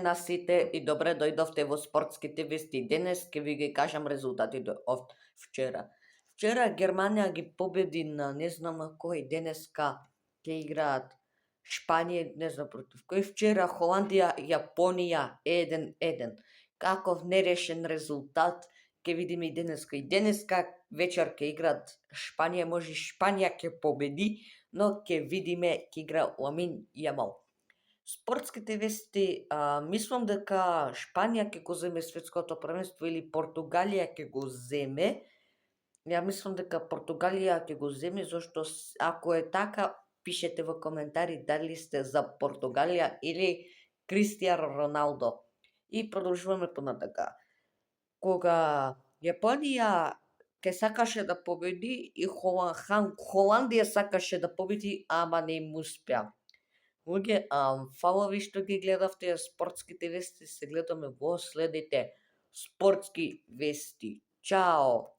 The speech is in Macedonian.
на сите и добре дојдовте во спортските вести. Денес ќе ви ги кажам резултатите од вчера. Вчера Германија ги победи на не знам на кој, денеска ќе играат Шпанија, не знам против кој. Вчера Холандија, Јапонија 1-1. Каков нерешен резултат ќе видиме и денеска. И денеска вечер ќе играат Шпанија, може Шпанија ќе победи, но ќе видиме ќе игра Ламин Јамал. Спортските вести, мислам дека Шпанија ќе го земе светското првенство или Португалија ќе го земе. Ја мислам дека Португалија ќе го земе, зашто ако е така, пишете во коментари дали сте за Португалија или Кристијано Роналдо. И продолжуваме понатака. Кога Јапонија ќе сакаше да победи и Холандија сакаше да победи, ама не им успеа. Луѓе, фала ви што ги гледавте спортските вести, се гледаме во следните спортски вести. Чао!